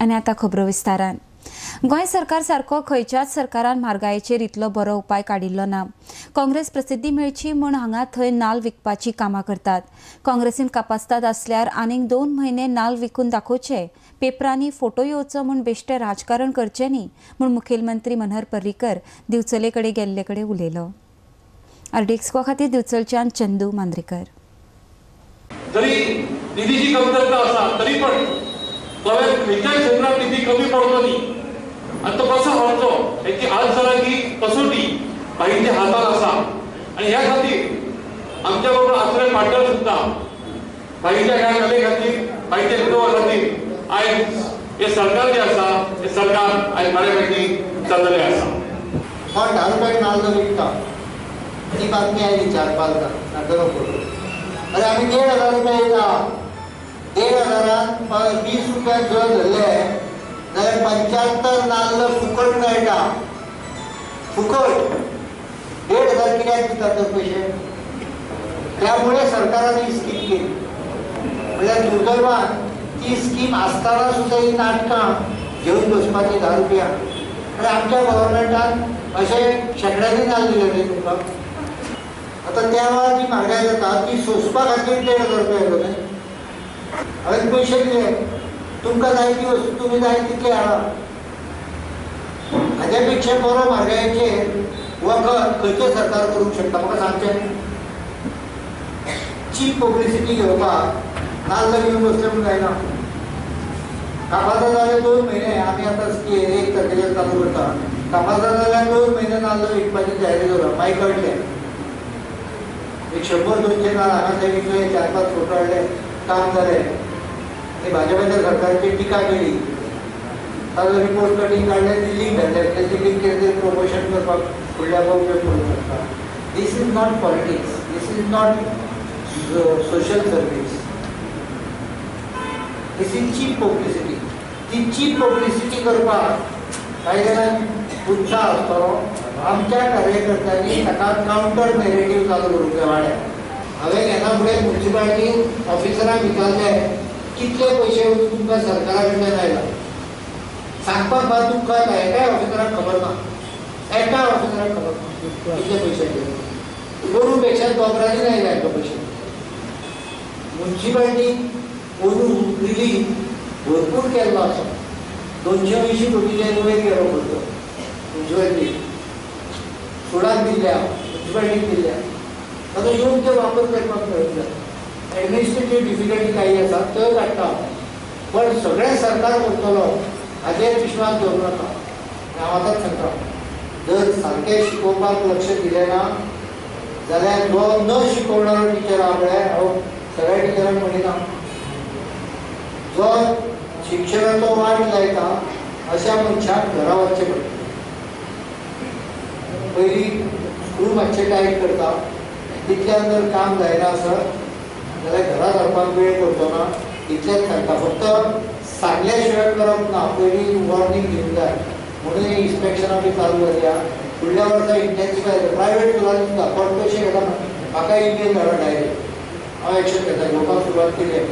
आनी आतां खबरो विस्तारान. गोंय सरकार सारको खंयच्याच सरकारान म्हारगायेचेर इतलो बरो उपाय काडिल्लो ना. काँग्रेस प्रसिद्धी मेळची म्हूण हांगा थंय नाल विकपाची कामां करतात. काँग्रेसीन कापास्ताद आसल्यार आनीक 2 म्हयने नाल विकून दाखोवचे, पेपरांनी फोटो येवचो म्हूण बेश्टे राजकारण करचें न्ही म्हूण मुखेलमंत्री मनोहर पर्रीकर दिवचले कडेन गेल्ले कडेन उलयलो. आरडीएक्स गोवा खातीर दिवचलच्यान चंदू मांद्रेकर. जरी निधीची कमतरता आसा तरी पण गोव्यात खंयच्याय क्षेत्रात निधी कमी पडलो न्ही आनी तो कसो हाडचो हेची आज ही कसोटी भाईंच्या हातान आसा आनी ह्या खातीर आमच्या बरोबर आसले पार्टनर सुद्दां भाईच्या ह्या कले खातीर, भाईच्या नेतृत्वा खातीर आयज हे सरकार जे आसा हे सरकार आयज बऱ्यापैकी चललेलें आसा. कोण 10 रुपया नाल्ल विकता ती बातमी आयली 4-5 नाटकां करून. अरे आमी 1500 रुपया येता, 1500 20 रुपया जर धरले जाल्यार 75 नाल्ल फुकट मेळटा. फुकट 1500 कित्याक दितात तर पयशे? त्यामुळे सरकारान ही स्कीम केली. म्हणल्यार दुर्दैवान ती स्कीम आसतना सुद्दां ही नाटकां घेवन बसपाची 10 रुपया. आनी आमच्या गव्हर्मेंटान अशें शेंकड्यांनी नाल्ल दिले न्ही तुमकां. आतां त्या वेळार जी म्हारगाय जाता ती सोंसपा खातीर 1500 रुपया येयलो न्ही. हांवें पयशे दिले, तुमकां जाय ती वस्तू तुमी जाय तितले हाडा. हाज्या पेक्षा बरो म्हारगायेचेर वखद खंयचें सरकार करूंक शकता म्हाका सांगचें? चीप पब्लिसिटी घेवपाक नाल्ल घेवन बसले म्हूण जायना. कापासां जाल्यार 2 म्हयने आमी आतां 1 तारखेच्यान चालू करता. कापासां जाल्यार 2 म्हयने नाल्ल विकपाची तयारी दवरा. मागीर कळटलें. एक 100-200 नाल्ल हांगा थंय विकले, 4-5 फोटो हाडले, काम जालें. आनी भाजपाच्या सरकाराची टिका केली, ताजो रिपोर्ट कटींग काडले, दिल्लीक धाडले. दिल्लीक कितें तरी प्रमोशन करपाक फुडल्या उपयोग करूंक शकता. This is not politics, this is not social service, this is cheap publicity. ती चीप पब्लिसिटी करपाक कांय जाणांक उत्साह आसतलो. आमच्या कार्यकर्त्यांनी ताका कावंटर नॅरेटीव चालू करूंक जाय वाड्यार. हांवें येना फुडें मुन्सिपालिटी ऑफिसरांक विचारलें कितले पयशे तुमकां सरकारा कडल्यान आयला. सांगपाक मात तुमकां एकाय ऑफिसराक खबर ना, एकाय ऑफिसराक खबर ना कितले पयशे आयले. गोरू पेक्षा दोबरांनी आयले हांकां पयशे. मुन्सिपालिटीक अंदू रिलीफ भरपूर केल्लो आसा. 280 कोटीचे वयर गेलो खर्च मुन्सिपालिटीक, सुडाक दिल्ल्या, मुन्सिपालिटीक दिल्ल्या. ताचो योग्य वापर करपाक मेळूंक जाय. एडमिनिस्ट्रेटीव डिफिकल्टी काही आसा त्यो काडटा, पण सगळें सरकार करतलो हाजेर विश्वास दवरूं नाका. हांव आतांच सांगता, जर सारकें शिकोवपाक लक्ष दिलें ना जाल्यार जो न शिकोवणारो टिचर आहा पळय, हांव सगळ्या टिचरांक म्हणिना, जो शिक्षणाचो वाट लायता अशा मनशाक घरा वचचें पडटा. पयलीं स्क्रू मातशें टायट करता, तितल्यान जर काम जायना आसत जाल्यार घरा धाडपाक वेळ करचो ना. इतलेंच सांगता, फक्त सांगल्या शिवाय करप ना, पयलीं वॉर्निंग दिवंक जाय. म्हणून इन्स्पेक्शनां बी चालू जाली आहा. फुडल्या वर्सा इंटेन्सिफाय जाता. प्रायवेट स्कुलांनी सुद्दां कोण पयशे घेता, म्हाका इमेल धाडा डायरेक्ट, हांव एक्शन घेता. घेवपाक सुरवात केली.